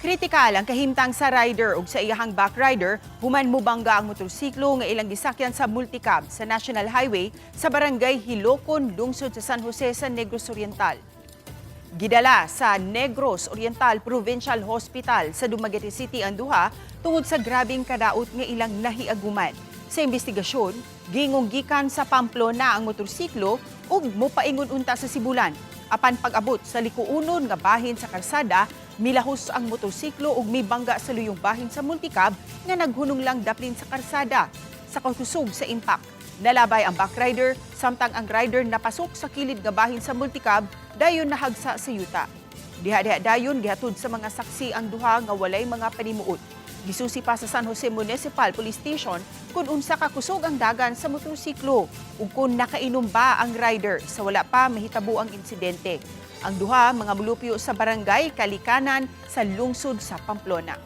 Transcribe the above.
Kritikal ang kahimtang sa rider ug sa iyahang backrider human mubangga ang motorsiklo nga ilang gisakyan sa multicab sa National Highway sa Barangay Hilocon, lungsod sa San Jose sa Negros Oriental. Gidala sa Negros Oriental Provincial Hospital sa Dumaguete City ang duha tungod sa grabeng kadaot nga ilang nahiaguman. Sa investigasyon, gingong gikan sa Pamplona ang motorsiklo ug mopaingon unta sa Sibulan. Apan pag-abot sa likuunon nga bahin sa karsada, milahos ang motorsiklo ug mibangga sa luyong bahin sa multicab nga naghunong lang daplin sa karsada. Sa kakusog sa impact, nalabay ang backrider samtang ang rider napasok sa kilid nga bahin sa multicab, dayon nahagsa sa yuta. Diha-diha dayon gihatod sa mga saksi ang duha nga walay mga panimuot. Gisusi pa sa San Jose Municipal Police Station kung unsa ka kusog ang dagan sa motorsiklo ug kung nakainom ba ang rider sa wala pa mahitabo ang insidente. Ang duha mga mulupyo sa Barangay Kalikanan sa lungsod sa Pamplona.